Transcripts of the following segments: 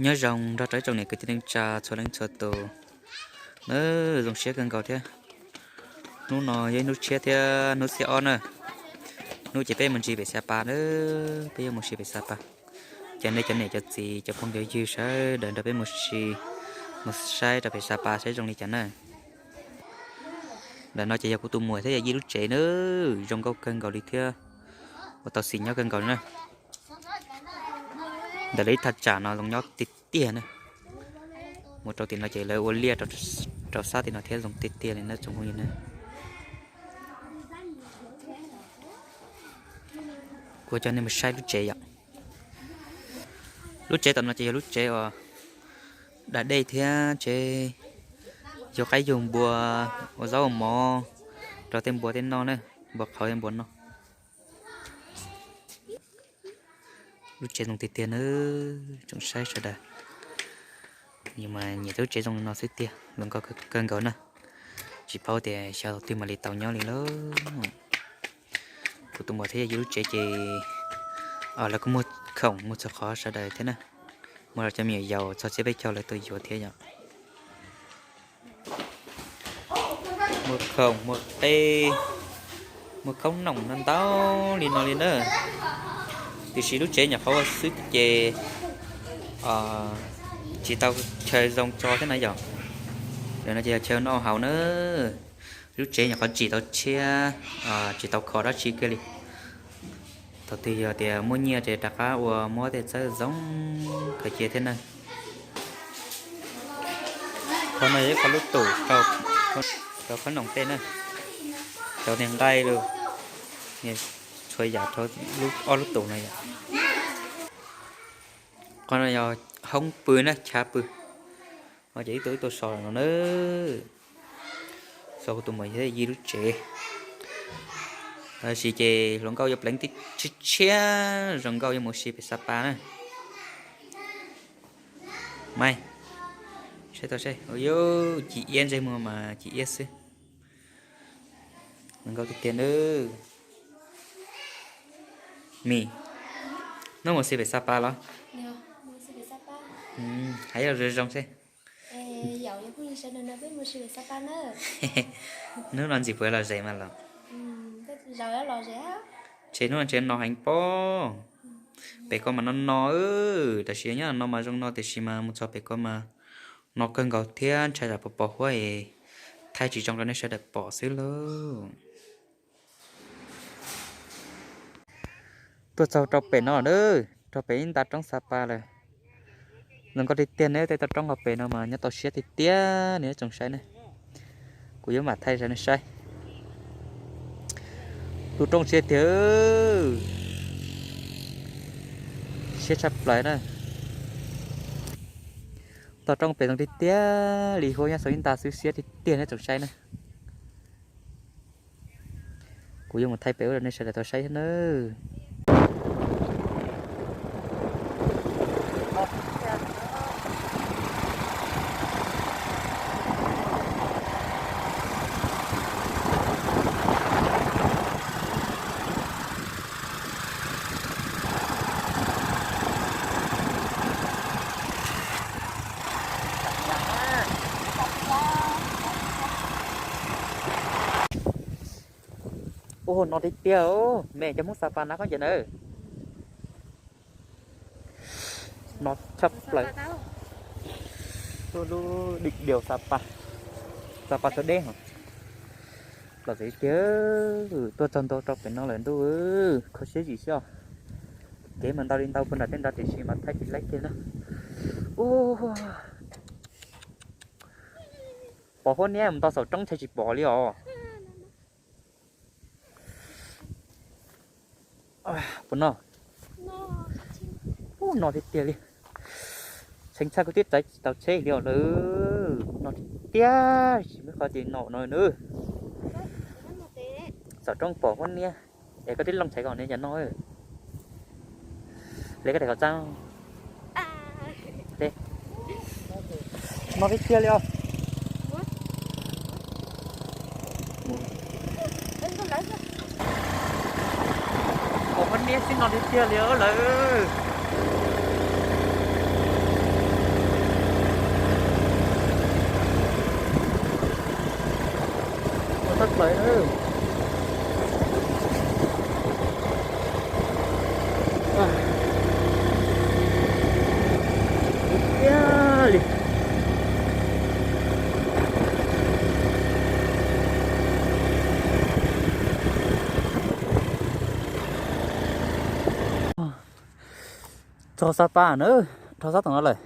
Nyob zoo nrog rau ib tsoom niam kwv tij neej tsa txhua leej txhua tus na, zoo siab kawg nkaus thiab. Hnub no yog ib hnub tshiab thiab hnub xiab ob na. Hnub ces peb mus ntsis pem Xab Pas na, peb yuav mus ntsis pem Xab Pas. Cov nej cov niam cov txiv cov phooj cov ywg sawv daws nrog peb mus ntsis, mus saib rau pem Xab Pas saib zoo li cas na. Ntawm no ces yog kuv tus muam thiab yawm yij lub tsev na, zoo nkauj kawg nkaus li thiab, ua tau xim nyob kawg nkaus li na. Ntawm lawv ib thaj tsam no zoo nyob tiag tiag na. Mus rau tim no ces lawv ua liaj rau sab tim no thiab zoo tiag tiag li na tsoom phooj ywg na. Kuv coj nej mus saib lub tsev yom. Lub tsev tom no ces yog lub tsev uas da dej thiab tsev yug qaib yug npua, ua zaub ua mov rau tej npua tej noj na, npua qhauv tej npua noj. Lub tsev zoo tiag tiag na, tsoom saib sawv daws. Yus mas nyiam lub tsev zoo li no xwb tiag, zoo nkauj kawg nkaus na. Tsis paub tias xyov thaum twg mam li tau nyob li lauj. Kuv tus muam thiab yawm yij lub tsev ces lawv kuj muag khoom muag txhua qhov sawv daws thiab na. Muag rau cov me nyuam yaus txog tsiab peb caug lawv tuaj yuav thiab yom. Muag khoom muag qe, muag khaub noom no ntau li no li na. Tiam sis lub tsev nyuam qhuav ua xwb ces tsis tau chaw zoo tso thiab na yom. Lawm no ces yog chaw noj haus na. Lub tsev nyuam qhuav tsim tau tshiab, tsis tau kho dab tsi kiag li. Thaum twg yog tias muaj nyiaj ces rov qab ua muab tej txawb zoo khaws cia thiab na. Qhov no yog ib qho lub tum rau khaub noom tej na, rau niag nqaij los, txhua yam rau ob lub tum no yom. Qhov no yog hoob pw na, chav pw. Ces ib tug ib tug so no na. So kuv tus muam thiab yij lub tsev. Tab sis ces hluas nkauj yuav pleev tib tshiab tshiab zoo nkauj yuav mus si pem Xab Pas na. Mas saib tau saib, ua yus ci iab ntsej muag mas ci iab xwb. Zoo nkauj tiag tiag nawb. Mis, neb mus si pem Xab Pas los? Hais los zoo zoo seb. Hnub no ntxim puas los zem mas los? Ces hnub no ntshe no heev pob. Pem ko mas no no, tab sis nyob no mas zoo no tiam sis mas mus txog pem ko mas no kawg nkaus thiab ntshai tsam pos pos huab es thaij tsis zoo rau nej sawv daws pom xwb lauj. Tuaj txog rau pem no lawm, rau pem ib nta roob Xab Pas lawm. Zoo nkauj tiag tiag ne, tej toj roob hauv pem no mas nyob tau siab tiag tiag ne, tsoom saib ne. Kuv yuav mam thaij rau nej saib. Tus roob siab tiag, siab tshaj plaws na. Toj roob pem zoo tiag tiag li, huab nyob saum ib nta xwb, siab tiag tiag ne tsoom saib na. Kuv yuav mus thaij pem ub rau nej sawv daws tau saib thiab nawb. Ua no tiag tiag, me cov Hmoob Xab Pas na koj nce na. No tshaj plaws. Tuaj lub dim diaus Xab Pas, Xab Pas Xab Deb hos. Los txawm tiag, tuaj txog ntua rau pem no lawm ntuj, kho siab zim xwb os. Kev mas ntau li ntau puag nram tej nrad tiam sis mas thaij tsis laib kiag na. Ua, pos huab niab mus tau saum roob ntshai tsis pom li os. Puas no? Ub, no tiag tiag li. Tshee tshaj kuv twb txais tsis tau tsheb li os lawm. No tiag tiag, tsis muaj qhov twg no no na. Saum roob pom huab niab. Es koj twb looj tshais kom ne cov no. Li koj daim khẩu trang. No tiag tiag li os. Ua huab niab xwb no tiag tiag li os lawm. Tiag li. Txog Xab Pas na, dhau sab tom no lawm.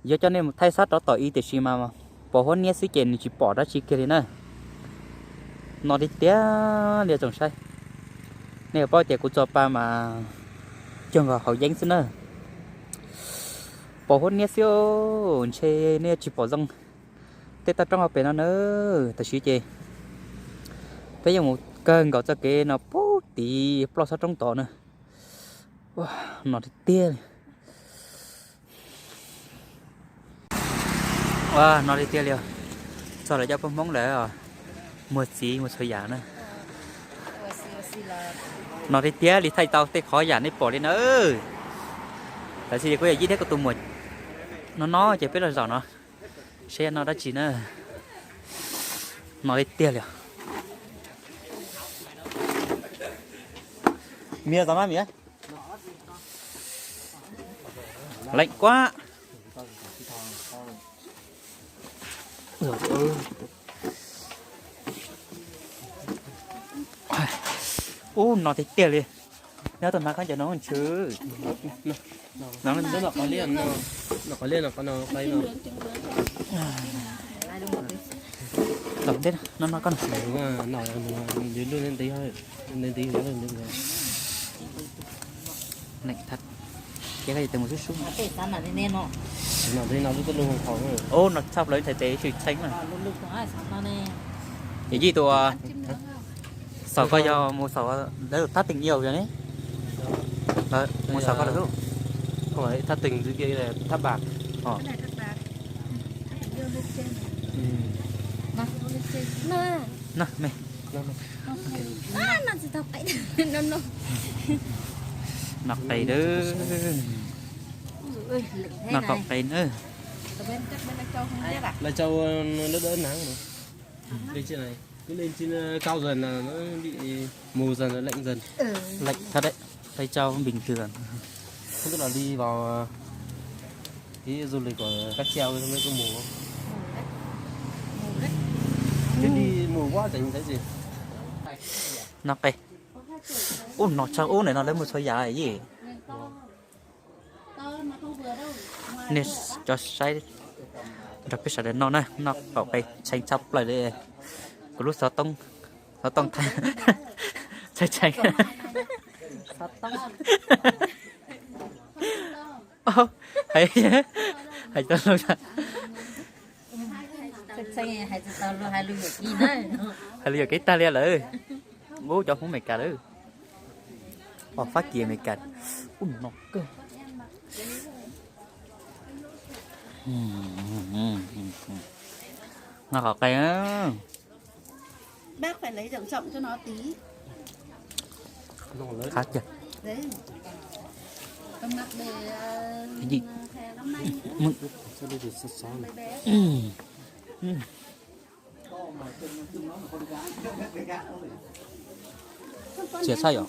Yuav coj nej mus thaij sab rov tom ib tiam sis mas pos huab niab xwb ces nws tsis pom dab tsi kiag li na. No tiag tiag li tsoom saib. Nej paub tias kuv txog pas mas cuag nkaus haus yeeb xwb na. Pos huab niab xwb, ntshe nej tsis pom zoo tej toj roob hauv pes no na. Tam sim ces peb yuav mus kawg nkaus txoj kev no pub tid ploj sab roob tod na. No tiag tiag li. No tiag tiag li. Txog lawv cov poj Hmoob lawm, muag txiv muag txhua yam na. No tiag tiag li, thaij tau tej qhov yam nej pom li na. Tam sim kuv yog yij thiab kuv tus muam no no ces peb los zaum no seb no dab tsi na. No tiag tiag li. Mias tau mas mias. Leem kuab. Ub, no tiag tiag li. Nyob tau hnav khaub ncaws no ntswv. Tom ntej no no koj no. Neeg thaj, ces koj tes mus sub sub. Ub, no tshaj plaws ntshai tes swm txheeb na. Yog yij tus xaus koj yog mus xaus lawv thab teem yau yog ne. Mus xaus koj lawm xwb. Thab teem thab bak. No me. Noj qe dawb. Noj qaum qe na. Lai châu nó đỡ đỡ nắng mà. Đây trên này, cứ lên trên, ờ, cao dần là nó bị mù dần, nó lạnh dần. Lạnh thật đấy. Lai châu bình thường. Không biết là đi vào, ờ, cái du lịch của cáp treo nó có mù không? Chứ đi mù quá chẳng thấy gì. Noj qe. Ub, no tshaj ub ntawm no lawv muag txhua yam yij. Nej cov saib nrog peb sawv daws noj na, noj qaum qe tshee tshaj plaws li. Kuv lub xov tooj, xov tooj tshee tshee. Hais tau hais lus yuam kev tag li lawm. Ub, cov Hmoob Amelikas lawm. Os, Fab Kis Amelikas. Ub, no kawg. Noj qaum qe. Qab tiag. Txias tshaj yom.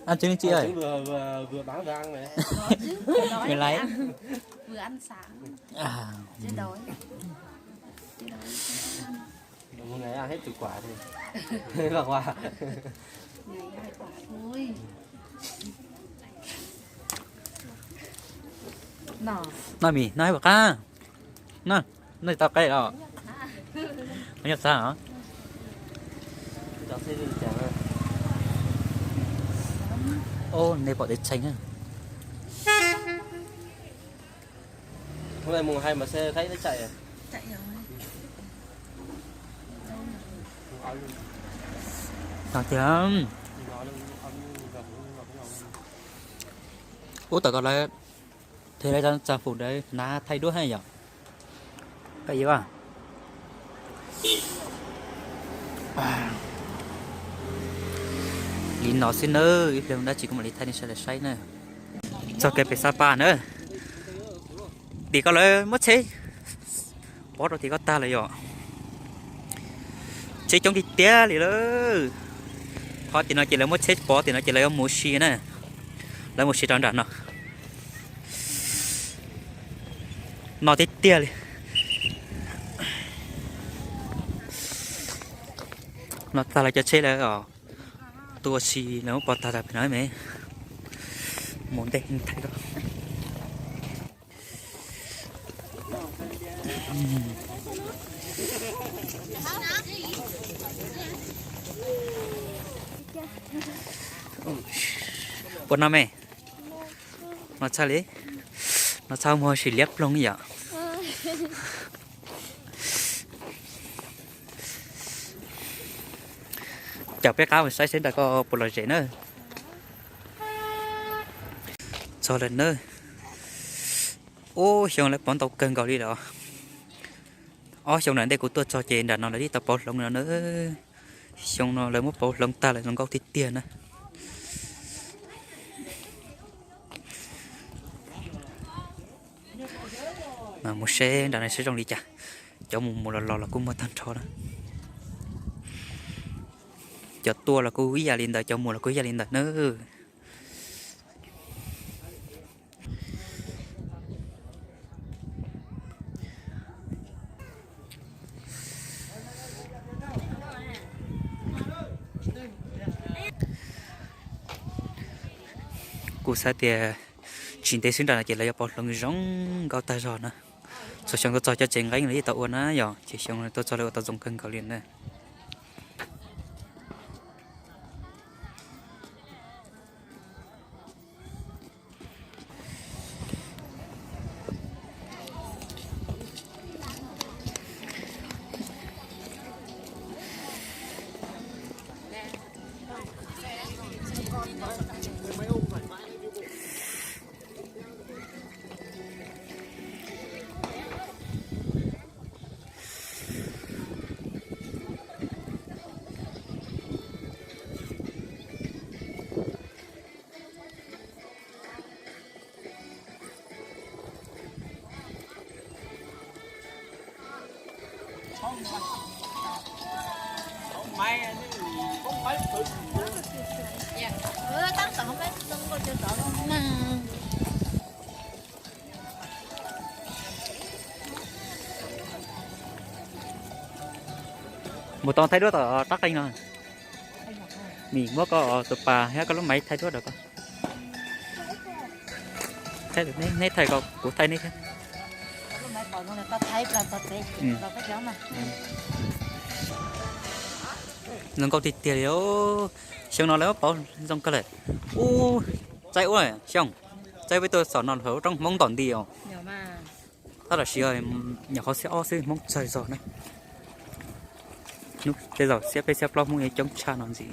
Ăn trứng chị ơi. Người lấy. Mùa này ăn hết từ quả thì. Vâng, wow. Noj mis, noj ib puas qab. Noj, noj tau qe os. Noj xav os. Ôb, nej pom tej tshee na. Hôm nay mùng hai mà xe thấy nó chạy à? Chạy rồi. Noj tiag. Ub, tau koj lawv thiaj li tsa fum ntawd hnav thaij duab thiab yom. Koj yuav. Li no xwb nawb, ib pliag dab tsi kuv mam li thaij nej sawv daws saib na. Txog kev pem Xab Pas na, tim ko lawv muab tsheb pov rau tim ko tag lawm yom. Tsheb coob tiag tiag li lawm. Qhov tim no ces lawv muab tsheb pov tim no ces lawv yuav mus si na. Lawv mus si rau nram no. No tiag tiag li. No tag lawv cov tsheb lawm os. Tuaj si lawv muab pov tag tas pem no me. Mus ntej thaij ko. Puas no me? No txhaj li, no txhaj muag sim liab ploog yom. Caum peb qab mus saib seb nram ko puas lom zem na. Txog lawm na. Ub, xyoo lawv pov ntau kawg nkaus li lawm. Ob xyoo na ntej kuv tuaj txog ces nram no lawv twb tau pov hloov no na. Xyoo no lawv muab pov hloov tag lawm, zoo nkauj tiag tiag na. Mus seb nram no seb zoo li cas. Cov mus mus los los los kuj muaj tag nrho na. Cov tuaj los kuj ib yam li ntawd, cov mus los kuj ib yam li ntawd na. Kuv xav tias tsis ntev xwb nram no ces lawv yuav pov hloov zoo nkauj tag zog na. Txhua xyoo tuaj txog cov tsev nqeeb lawv yeej tau ua na yom, ces xyoo tuaj txog lawv ua tau zoo kawg nkaus li na. Mus tau thaij duab tom qab qeej no. Nim muab koj tus pas thiab koj lub maiv thaij duab rau koj. Neb thaij ko kuv thaij neb thiab. Zoo nkauj tiag tiag li. Xyoo no lawv muab pov zoo kawg lawm. Ub, txaij ub xyoo, txaij peb tuaj xom no lawv ua roob Hmoob ntom nti os. Tab tab sis nyuam qhuav xiab ob xwb Hmoob tsawg zog na. Hnub tej zaum xiab peb xiab plaub Hmoob yuav coob tshaj no ntxiv.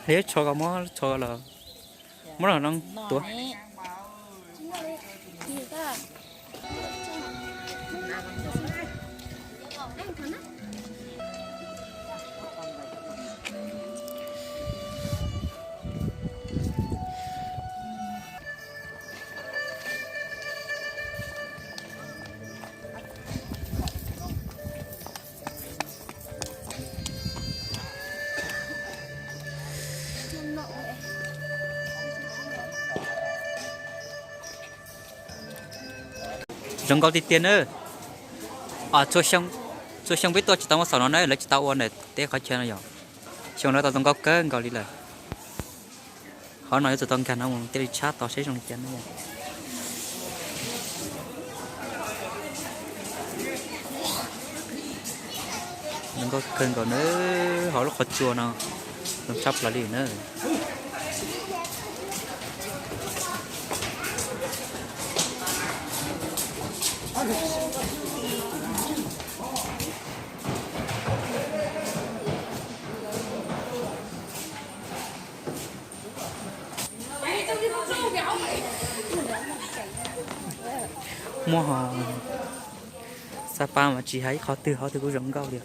Hais tso ko muab tso los muab los no tuav. Zoo nkauj tiag tiag na. Txhua xyoo peb tuaj tsis tau muaj xaum no na, lawv tsis tau ua ntawm teb qhov chaw no yom. Xyoo no tau zoo nkauj kawg nkaus li lawm. Qhov no yuav tsum tau nkag no mus thiaj li tshab tau seb zoo li cas na. Zoo nkauj kawg nkaus na, hauv lub qhov tsua no. Zoo tshaj plaws li na. Muaj ho, Sapa mas tsis hais ib qhov twg qhov twg kuj zoo nkauj li.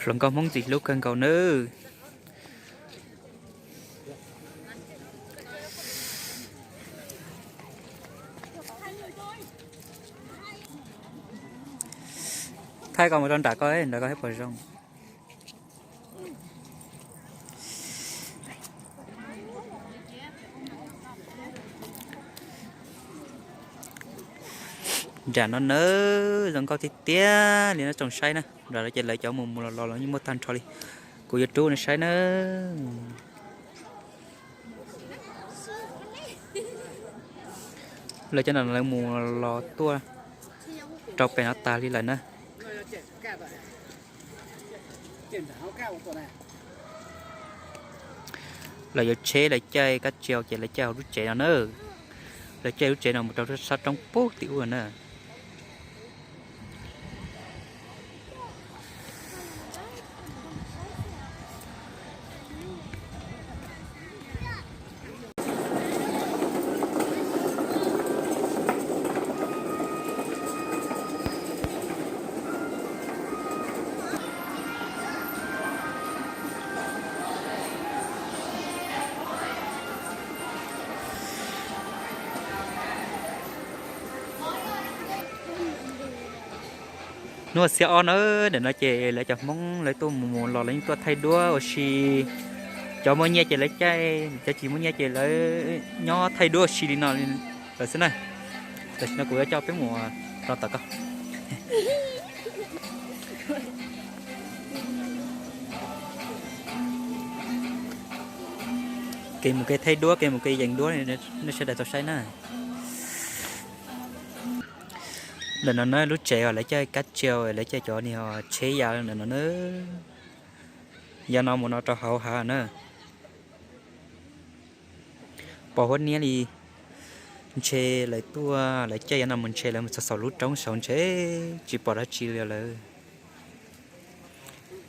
Hluas nkauj Hmoob ntxim hlub kawg nkaus nawb. Thaij koj mus rau nram koj, nram koj thiab puas zoo. Nram no nawb, zoo nkauj tiag tiag li no tsoom saib na. Nram no ces lawv cov mus mus los los los yeej muaj tag nrho li. Kuv yuav rub nej saib na. Lawv cov no lawv mus los tuaj rau pem no tas li lawm na. Lawv yuav tsheb lawv caij kab tsiau ces lawv caij hauv lub tsev no na. Lawv caij lub tsev no mus rau sab roob pub tim ub na. Hnub xiab ob na, ntawm no ces lawv cov Hmoob lawv tuaj mus mus los lawv yeej tuaj thaij duab ua si. Cov muaj nyiaj ces lawv caij, cov tsis muaj nyiaj ces lawv nyob thaij duab ua si li no lawm xwb na. Tam sim no kuv yuav coj peb mus rau tom ko. Kev mus kev thaij duab, kev mus kev yees duab, nej sawv daws tau saib na. Ntawm no na lub tsev uas lawv caij kab tsiau, lawv caij cov niag tsheb ya ntawm no na. Yav no mus no rau hauv hav na. Pos huab niab li, ntshe lawv tuaj lawv caij yav no mus ntshe lawv mus txog saum lub roob saud ntshe tsis pom dab tsi li lawm.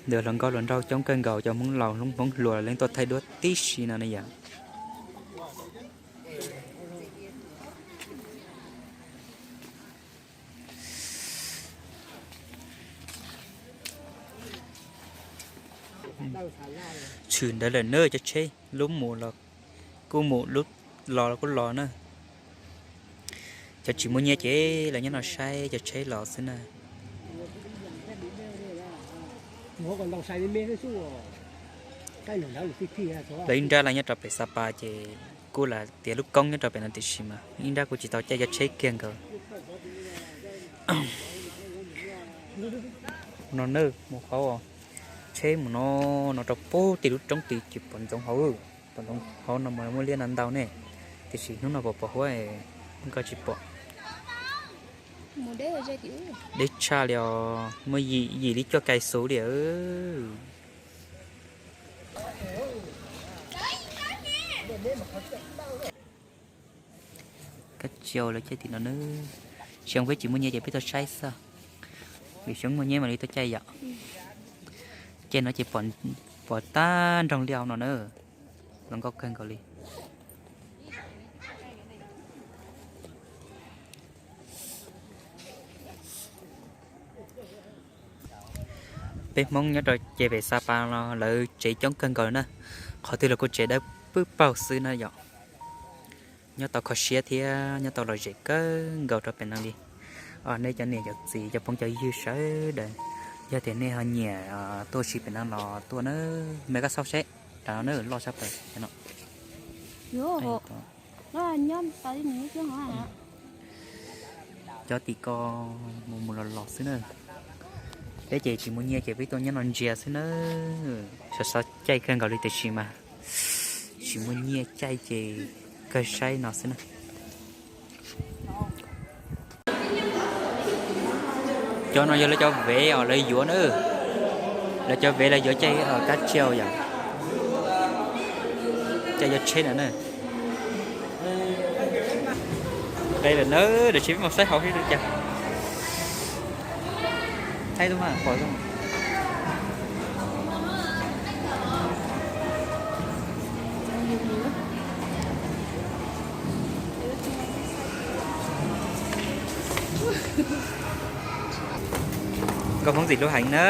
Ntawm hluas nkauj hluas nraug coob kawg nkaus, cov Hmoob laus Hmoob hluas leej tuaj thaij duab tib si no ne yom. Tshwm ntawd lawm na cov tsheb, lub mus los kuj mus, lub los los kuj los na. Cov tsis muaj nyiaj ces lawv nyob no saib cov tsheb los xwb na. Lawv ib nrab lawv nyob rau pem Sapa ces kuj lam tiav lub koob nyob rau pem no tiam sis mas ib nrab kuj tsis tau caij cov tsheb kiag nkawd. No na, mus hauv tsheb mus no, no rau pem tim lub roob tid ces pom ntxoov hauv, pom ntxoov hauv no mas muaj liaj no ntau ne, tiam sis hnub no pom pos huab, nkauj tsis pom. Deb tshaj li os, muaj yim yim li cuaj kais xuv li. Kab tsiau lawv caij tim no na. Xyoo peb tsis muaj nyiaj ces peb tuaj saib xwb. Vim xyoo muaj nyiaj mam li tuaj caij yom. Caij no ces pom tag nroog liaj no na. Zoo nkauj kawg nkaus li. Peb Hmoob nyob rau ces pem Xa Pas no lawv tsev coob kawg nkaus na, qhov twg los kuj tsev dawb pwb paug xwb na yom. Nyob tau kho siab thiab nyob tau lom zem kawg nkaus rau pem no li. Nej cov niam cov txiv cov phooj cov ywg sawv daws, yog tias nej ho nyiam tuaj ua si pem no los tuaj na, me kab xauj seb, rau no na loj sab plaws no. Cov tim ko mus mus los los xwb na. Peb ces tsis muaj nyiaj ces peb tuaj nyob no ntsia xwb na. Xyov xov caij kawg nkaus li tiam sis mas tsis muaj nyiaj caij ces kawg saib no xwb na. Cov no yog lawv cov vev os lawv yuav na. Lawv cov vev lawv yuav caij kab tsiaj yom. Caij yuav tsheb na na. Qe lawm na, tiam sis peb mus saib hauv seb li cas. Thaib tub mas pom zoo. Nkauj Hmoob ntxim hlub heev na.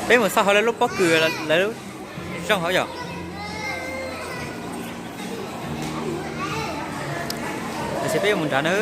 Peb mus xauj hauv lawv lub pob kws, lawv zoo hauv yom. Tiam sis peb yuav mus nrad na.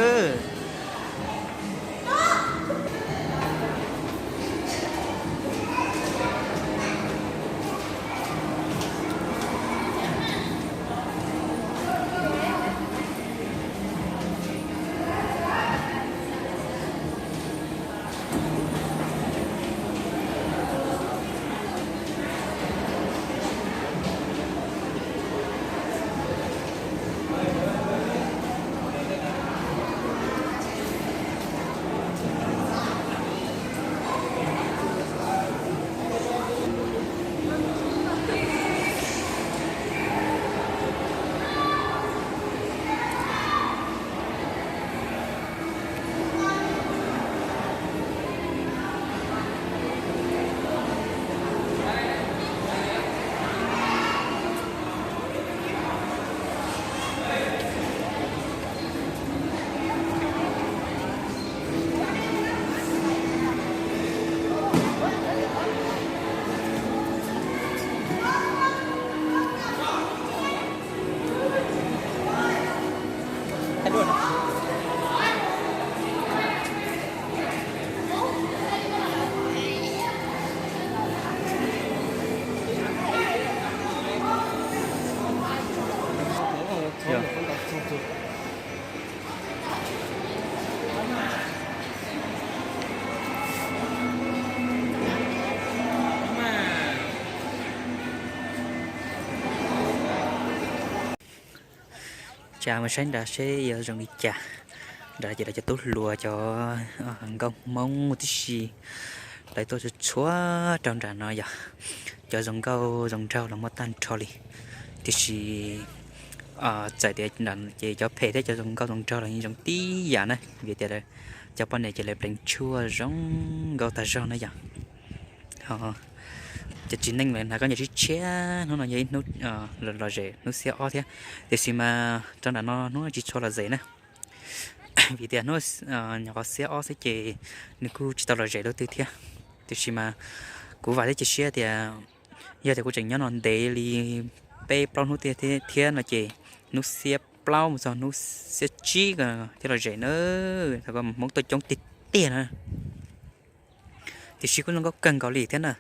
Cas mus saib nrad seb yuav zoo li cas. Nrad ces lawv cov tub hluas cov nkauj Hmoob tib si, lawv tuaj txhua txhua rau nram no yog cov zoo nkauj zoo nraug los muaj tag nrho li. Tiam sis txawm tias ces cov phem thiab cov zoo nkauj zoo nraug los yeej zoo tib yam na, vim tias cov poj niam ces lawv pleev tshuaj zoo nkauj tag zog na yom. Cov txiv neej lawv hnav khaub ncaws tshiab tshiab, hnub no yog ib hnub lom zem hnub xiab ob thiab, tiam sis mas rau nram no hnub no tsis tshua lom zem na. Vim tias hnub nyuam qhuav xiab ob xwb ces nws kuj tsis tau lom zem dua twg thiab. Tiam sis mas kuv vam thiab cia siab tias yog tias kuv tseem nyob no ntev li peb plaub hnub thiab no ces hnub xiab plaub mus txog hnub xiab tsib thiaj lom zem na. Thaum ko Hmoob tuaj coob tiag tiag na, tiam sis kuj zoo nkauj kawg nkaus li thiab na.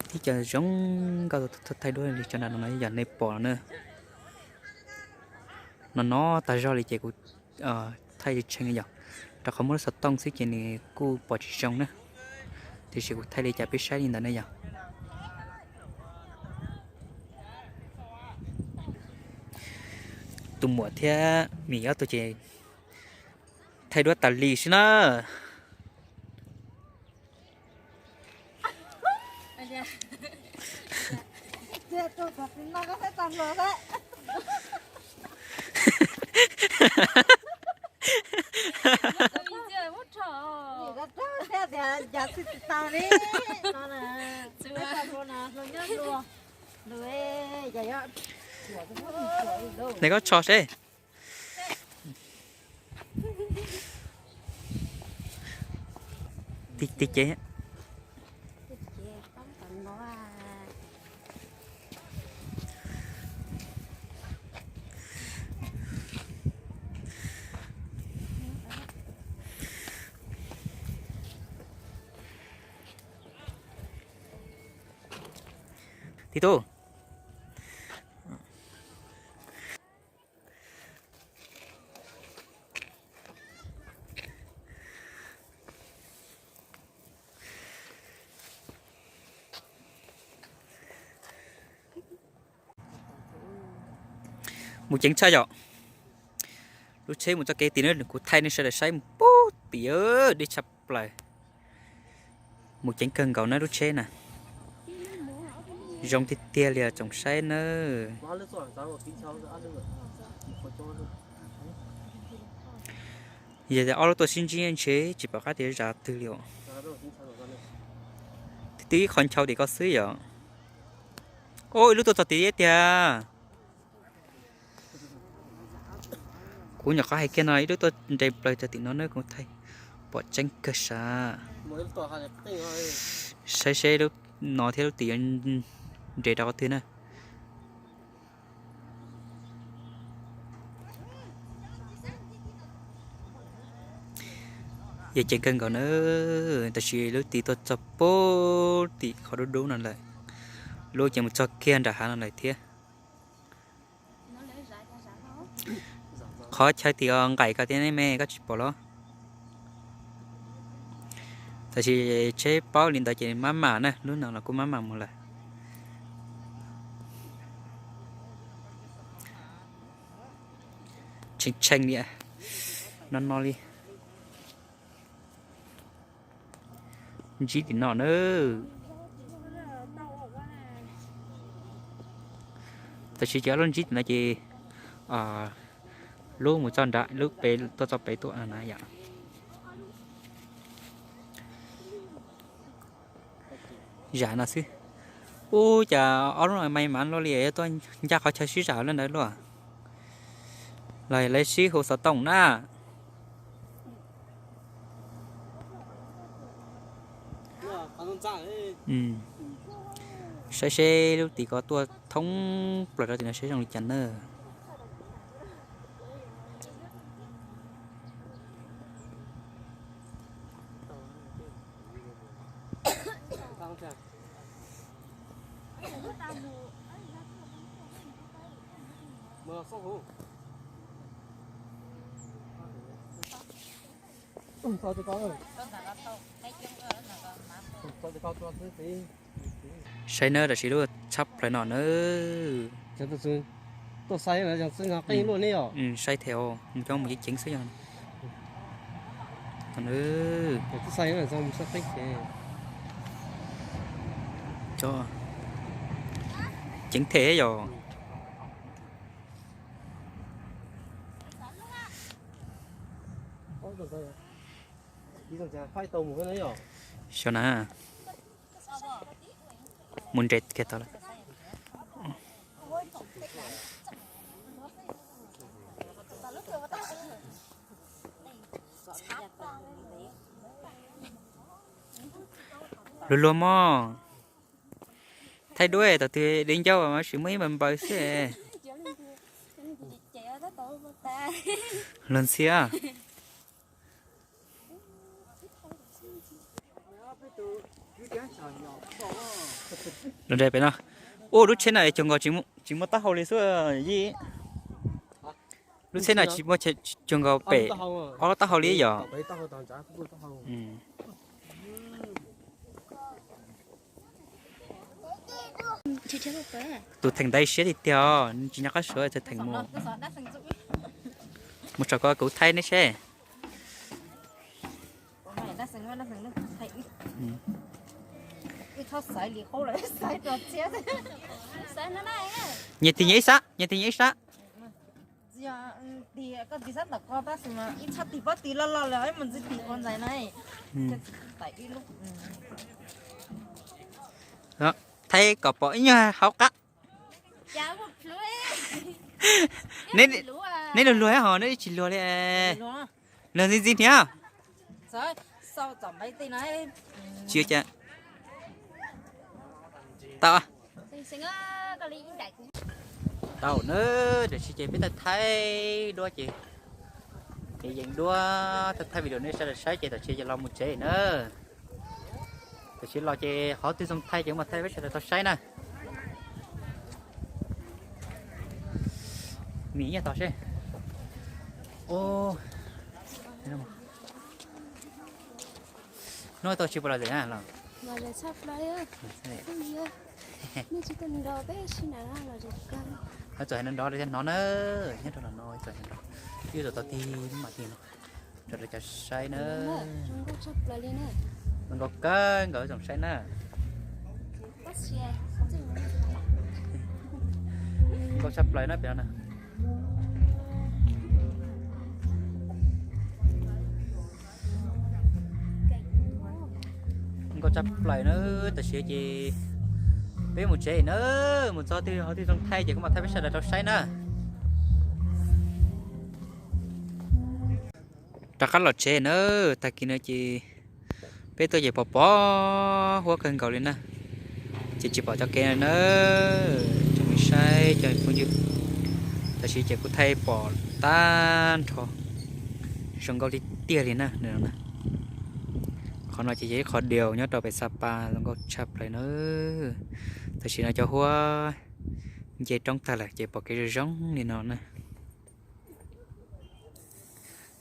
Tib co zoo nkauj thaij duab li cov nram no yog nej pom no na. No no tag zog li ces kuv thaij tshee yom, rau qhov muaj lub xov tooj xwb ces nws kuj pom tsis zoo na. Tiam sis kuv thaij li cas peb saib li ntawd ne yom. Tus muam thiab Mim ob tug ces thaij duab tas li xwb na. Nteg koj tso seb. Tim, tim ces. Tim tub. Mus ceev tshaj yom. Lub tsheb mus txoj kev tim no kuv thaij nej sawv daws saib mus pub tim, deb tshaj plaws. Mus ceev kawg nkaus na lub tsheb na. Zoo tiag tiag li tsoom saib nawb. Yog tias ob lub tuaj sib ntsib ntshe tsis pom qab tias zas twg li os. Twb ib qho nchau tim ko xwb yom. Ub, ib lub tuaj txog tim tiag. Kuv nyuam qhuav hais kiag no ib lub tuaj nres plaws txog tim no na, kuv thaij pom tseeb kawg sav. Saib seb lub no thiab lub tim yuav nres rau qhov twg na. Yog ceev kawg nkaus na, tab sis lub tim tuaj txog pub tim qhov dub dub no lawm, lub ces mus txog kiag nram hav no lawm thiab. Qhov chaw tim nqaim ko tiag ne me, koj tsis pom los? Tab sis tsheb paub li ntawd ces maj mam na, lub no los kuj maj mam mus lawm. Tshee tshee li, no no li. Ntsib tim no na. Tab sis ces lub ntsib tim no ces lub mus txog nram, lub pem tuaj txog pem tuaj na yom. Zam no xwb. Ub, cas ob lub no may mắn luaj li, tuaj ncaj qhov chaw sib zam lawm ntawd luaj. Los lawv sib hu xov tooj na. Saib seb lub tim ko tuaj thoob plaws rau tim no seb zoo li cas na. Saib nawb, tam sim lub tshab plaws no nawb. Saib thiab, mus coj mus ceev ceev xwb yog. Ceev them yog. Xyov na. Mus nres kiag tau lawm. Luag luag mog. Thaij duab thaum twg de ncauj mas tsis muaj ib npaws npaws xwb. Luag ntxhiab. Los nrog pem no. Ub, lub tsheb no cuag nkaus tsis muaj taub hau li xwb yij. Lub tsheb no tsis muaj cuag nkaus pem ob lub taub hau li yom. Tus theem ntawd siab tiag tiag, tsis nco qab suav txawm theem mus. Mus tsom ko kuv thaij nej seb. Nyias tig nyias ib sab, nyias tig nyias ib sab. Thaij kom pom ib nyuag hauv qab. Neb luag luag ho neb tsis luag li. Luag ntxi ntxi thiab. Tsis cas. Tau. Tau na, tam sim ces peb thaij thaij duab ces, ces yees duab thaij thaij video nej sawv daws saib ces tam sim ces los mus tsev na. Tam sim los ces qhov twg zoo thaij ces kuv mam thaij peb sawv daws tau saib na. Mim nyob tod seb. Hnub tau tsis pom los zem na los. Txawm hais nrov nrov thiab hnov na, nyob rau no no txawm hais nrov, ib txwm tau tig mam tig no rau lawv cov saib na. Zoo nkauj kawg nkaus tsoom saib na. Nkauj tshaj plaws na pem no na. Nkauj tshaj plaws na, tam sim ces peb mus tsev na, mus txog twg qhov twg zoo thaij ces kuv mam thaij peb sawv daws tau saib na. Rov qab los tsev na, tag kis no ces peb tuaj ces pom pom huab kawg nkaus li na, ces tsis pom cov kev na. Cov me saib cov phooj ywg, tam sim ces kuv thaij pom tag nrho zoo nkauj tiag tiag li na. Qhov no ces yog ib qho diaus nyob rau pem Xab Pas zoo nkauj tshaj plaws na. Tam sim no cov huab nce roob tag lawm ces pom kev zoo zoo li no na.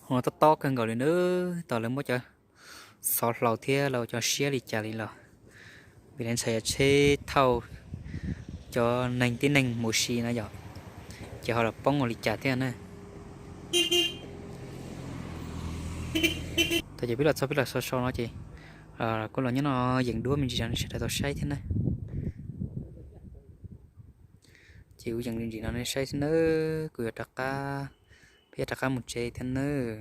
Ho tob tob kawg nkaus li na, tos lawv muab cov xov hlau thiab lawv cov siab li cas li los, vim lawv ntshai yog tsheb thauj cov neeg tib neeg mus si na yom, ces ho los poob ua li cas thiab na. Tau ces peb los txog peb los so so no ces kuj los nyob no yees duab me ntsis no sawv daws tau saib thiab na. Ces kuv yees me ntsis no nej saib xwb nawb, kuv yuav rov qab, peb yuav rov qab mus tsev thiab nawb.